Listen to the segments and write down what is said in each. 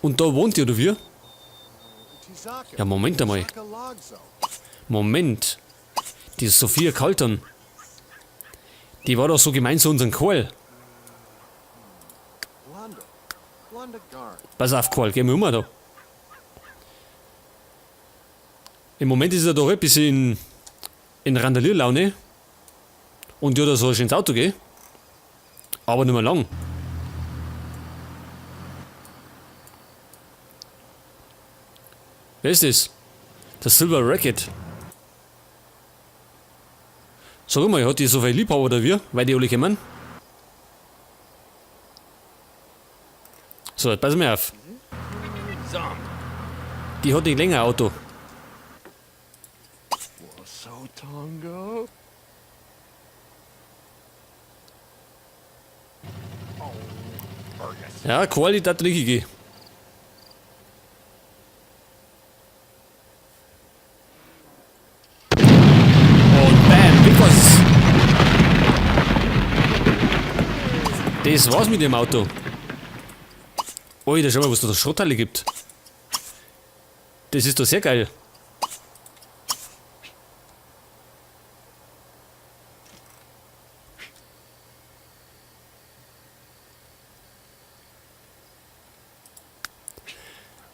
Und da wohnt die, oder wie? Ja, Moment einmal. Moment. Die Sophia Kalton. Die war doch so gemein zu unserem Karl. Pass auf, Karl, geh mal um da. Im Moment ist er doch ein bisschen in Randalierlaune. Und ja, da soll ich ins Auto gehen. Aber nicht mehr lang. Wer ist das? Das Silver Racket. Sag mal, hat die so viele Liebhaber oder wie? Weil die alle kommen? So, jetzt pass mal auf. Die hat nicht länger ein Auto. Ja, Qualität richtig. Und bam, weg war's. Das war's mit dem Auto. Alter, schau mal, was da für Schrottteile gibt. Das ist doch sehr geil.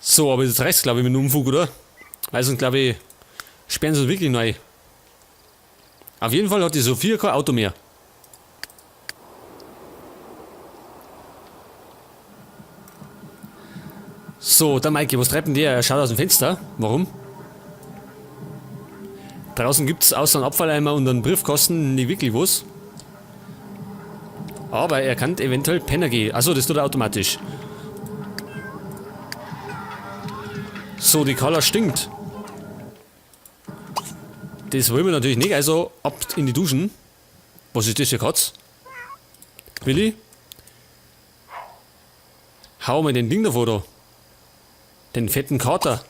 So, aber jetzt reicht's, glaub ich, mit dem Umfug, oder? Weil sonst, glaub ich, sperren sie uns wirklich neu. Auf jeden Fall hat die Sophia kein Auto mehr. So, der Maike, was treibt denn der? Er schaut aus dem Fenster. Warum? Draußen gibt's außer einen Abfalleimer und einen Briefkasten nicht wirklich was. Aber er kann eventuell Penner gehen. Achso, das tut er automatisch. So, die Carla stinkt. Das wollen wir natürlich nicht, also ab in die Duschen. Was ist das für Katz? Willi? Hau mal den Ding davor da. Den fetten Kater.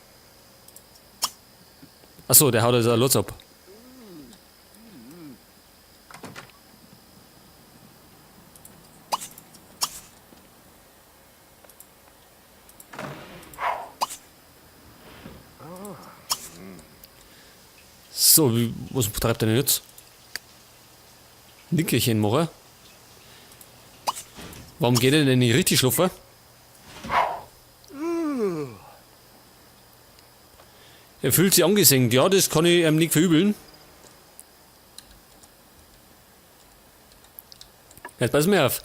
Achso, der haut jetzt auch Lotz ab. So, was treibt er denn jetzt? Nickerchen machen. Warum geht er denn nicht richtig schlafen? Er fühlt sich angesenkt. Ja, das kann ich ihm nicht verübeln. Jetzt pass mal auf.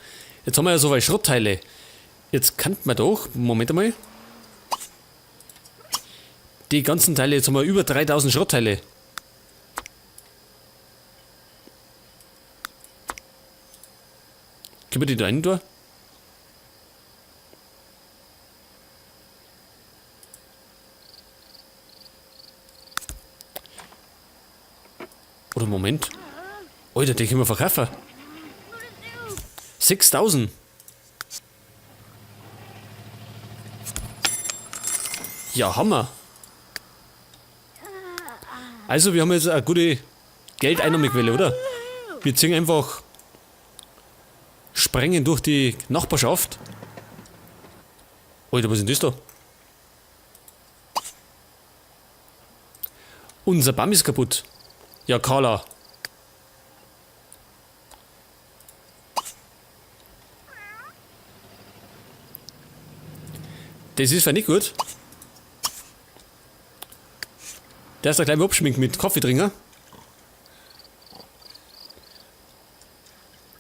Jetzt haben wir ja so viele Schrottteile. Jetzt kann man doch, Moment einmal. Die ganzen Teile, jetzt haben wir über 3000 Schrottteile. Können wir die da rein tun? Oder Moment. Alter, den können wir verkaufen. 6000. Ja, Hammer. Also, wir haben jetzt eine gute Geldeinnahmequelle, oder? Wir ziehen einfach sprengen durch die Nachbarschaft. Alter, was ist denn das da? Unser Baum ist kaputt. Ja, Carla. Das ist ja nicht gut. Der ist da gleich mal abschminkt mit Kaffee trinken.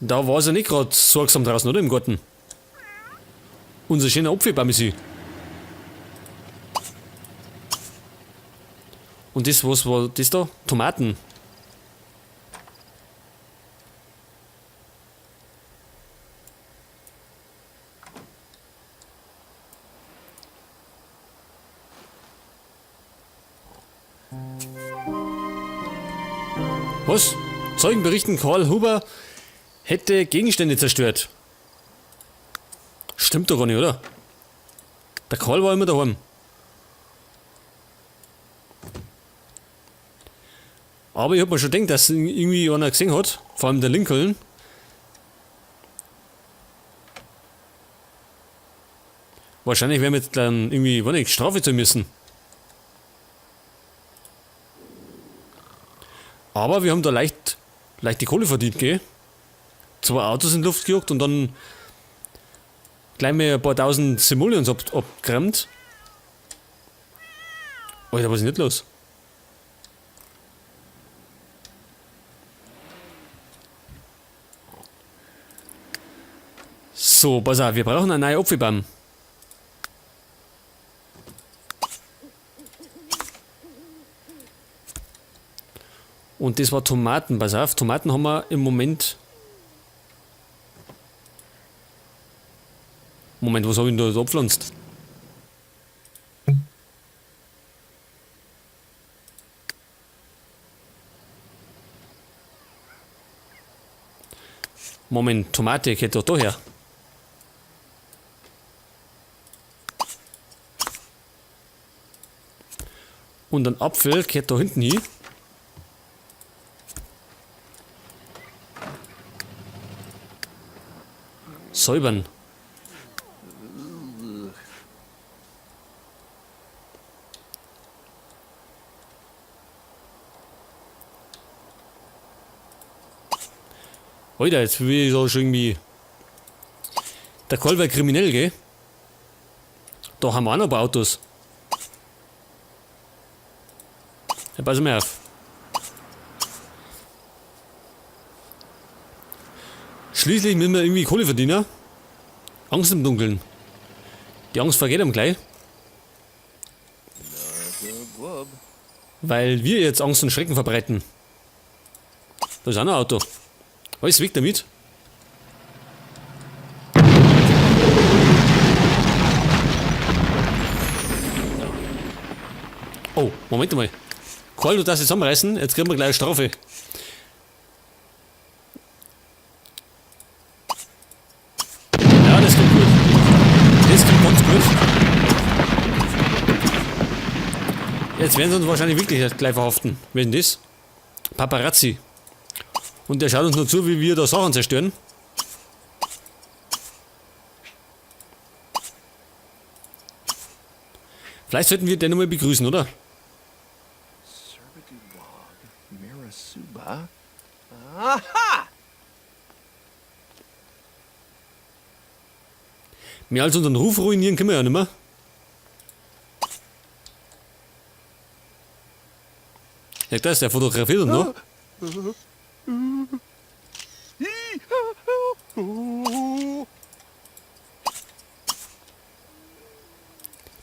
Da war es ja nicht grad sorgsam draußen, oder? Im Garten. Unser schöner Apfelbaum ist hier. Und das, was war das da? Tomaten. Was? Zeugen berichten, Karl Huber hätte Gegenstände zerstört. Stimmt doch gar nicht, oder? Der Karl war immer daheim. Aber ich hab mir schon gedacht, dass ihn irgendwie einer gesehen hat. Vor allem der Lincoln. Wahrscheinlich werden wir jetzt dann irgendwie, weiß nicht, Strafe zahlen müssen. Aber wir haben da leicht die Kohle verdient, gell? 2 Autos in die Luft gejagt und dann gleich mal ein paar tausend Simoleons abgeräumt. Alter, was ist denn nicht los? So, pass auf, wir brauchen einen neuen Apfelbaum. Und das war Tomaten, pass auf, Tomaten haben wir im Moment. Moment, was hab ich denn da gepflanzt? Moment, Tomate geht doch daher. Und ein Apfel geht da hinten hin. Säubern. Alter, jetzt bin ich da schon irgendwie... Der Karl war kriminell, gell? Da haben wir auch noch ein paar Autos. Ja, pass mal auf. Schließlich müssen wir irgendwie Kohle verdienen. Angst im Dunkeln. Die Angst vergeht ihm gleich. Weil wir jetzt Angst und Schrecken verbreiten. Da ist auch noch ein Auto. Alles weg damit. Oh, Moment mal. Karl, du darfst jetzt zusammenreißen, jetzt kriegen wir gleich eine Strafe. Ja, das kommt gut. Das kommt ganz gut. Jetzt werden sie uns wahrscheinlich wirklich gleich verhaften. Wer ist denn das? Paparazzi. Und der schaut uns nur zu, wie wir da Sachen zerstören. Vielleicht sollten wir den nochmal begrüßen, oder? Mehr als unseren Ruf ruinieren können wir ja nicht mehr. Ja, da ist der fotografiert und noch.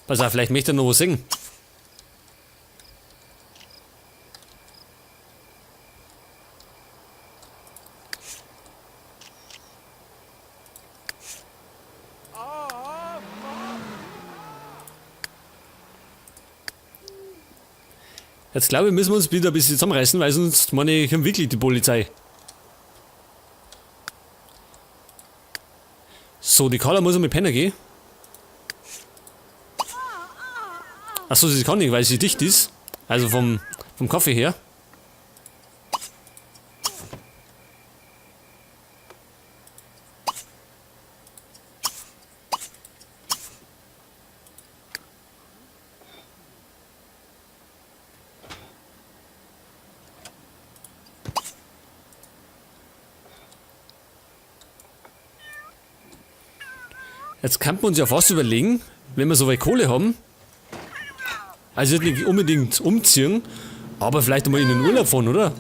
Pass auf, vielleicht möchte er noch was singen. Jetzt glaube ich, müssen wir uns wieder ein bisschen zusammenreißen, weil sonst meine ich, kommt wirklich die Polizei. So, die Carla muss einmal pennen gehen. Achso, sie kann nicht, weil sie dicht ist. Also vom Kaffee her. Jetzt kann man uns ja fast überlegen, wenn wir so viel Kohle haben, also jetzt nicht unbedingt umziehen, aber vielleicht einmal in den Urlaub fahren, oder?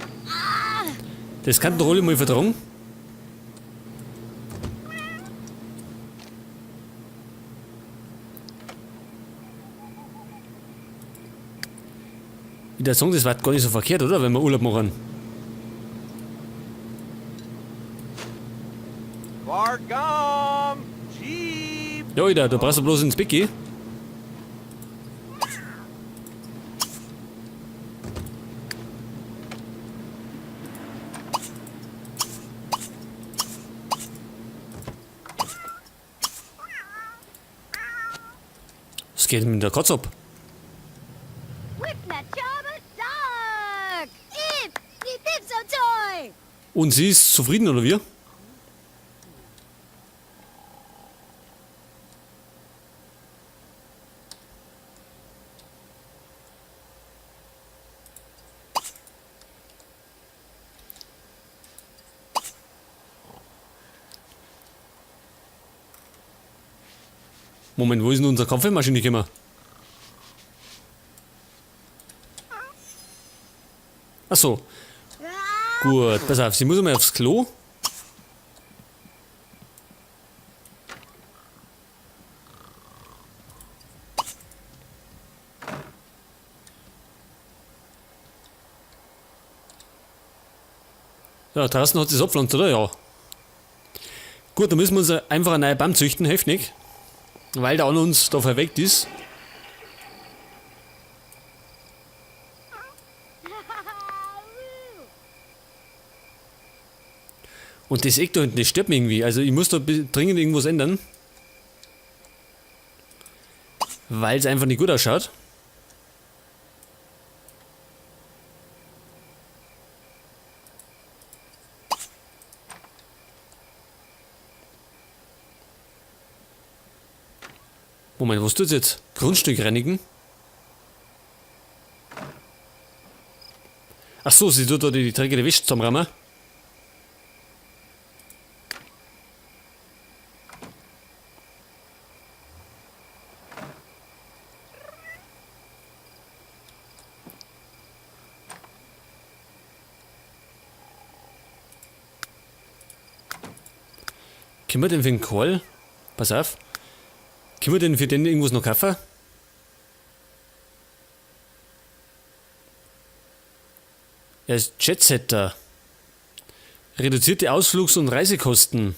Das kann doch alle mal vertragen. Ich würde sagen, das war gar nicht so verkehrt, oder? Wenn wir Urlaub machen. Ja, Alter, du brauchst bloß ins Bett gehen. Was geht denn mit der Katze ab? Und sie ist zufrieden, oder wie? Moment, wo ist denn unsere Kaffeemaschine gekommen? Ach so. Gut, pass auf, sie muss einmal aufs Klo. Ja, draußen hat es abpflanzt, oder? Ja. Gut, dann müssen wir uns einfach einen neuen Baum züchten, hilft nicht. Weil der an uns da verweckt ist. Und das Eck da hinten, das stört mich irgendwie. Also ich muss da dringend irgendwas ändern. Weil es einfach nicht gut ausschaut. Moment, was tut's jetzt? Grundstück reinigen? Ach so, sie tut da die dreckige Wäsche zusammenräumen. Können wir denn für den Karl? Pass auf. Können wir denn für den irgendwas noch kaufen? Er ist Jetsetter. Reduzierte Ausflugs- und Reisekosten.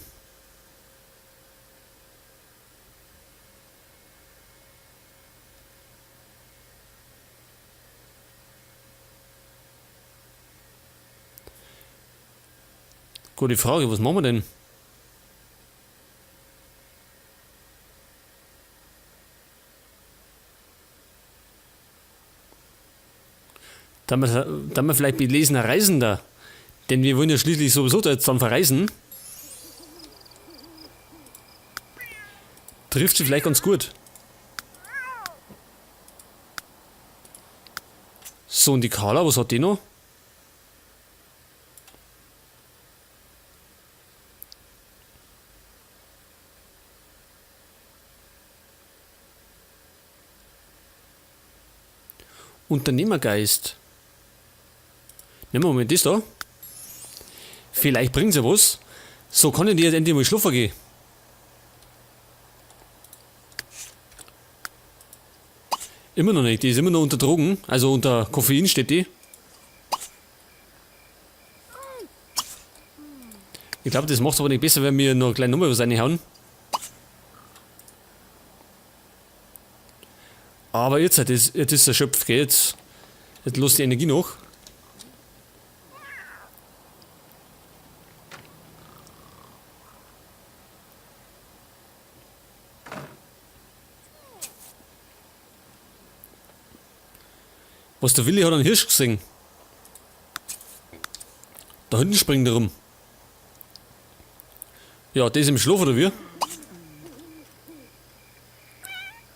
Gute Frage, was machen wir denn? Dann wir vielleicht belesener Reisender. Denn wir wollen ja schließlich sowieso da jetzt dann verreisen. Trifft sie vielleicht ganz gut. So, und die Carla, was hat die noch? Unternehmergeist. Nehmen wir mal das da. Vielleicht bringt's ja was. So kann ich die jetzt endlich mal schlafen gehen. Immer noch nicht. Die ist immer noch unter Drogen. Also unter Koffein steht die. Ich glaube, das macht's aber nicht besser, wenn wir noch gleich nochmal was reinhauen. Aber jetzt, jetzt ist erschöpft, gell? Jetzt lässt die Energie noch. Was der Willi hat einen Hirsch gesehen. Da hinten springt er rum. Ja, der ist im Schlaf, oder wie?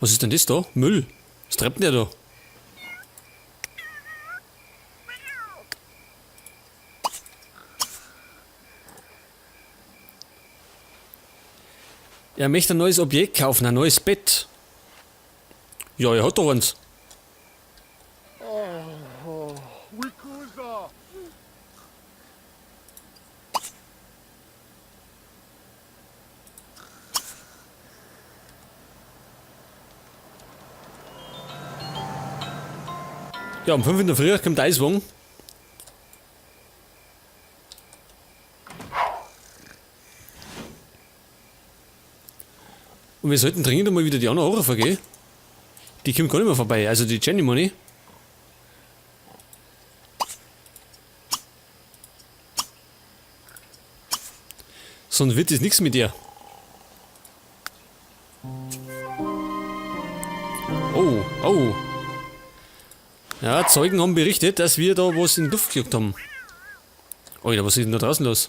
Was ist denn das da? Müll. Was treibt denn der da? Er möchte ein neues Objekt kaufen, ein neues Bett. Ja, er hat doch eins. Ja, um 5 in der Früh kommt der Eiswagen. Und wir sollten dringend mal wieder die Anna anrufen, gell? Die kommt gar nicht mehr vorbei, also die Jenny meine ich. Sonst wird das nichts mit ihr. Oh, oh. Ja, Zeugen haben berichtet, dass wir da was in die Luft gejagt haben. Alter, was ist denn da draußen los?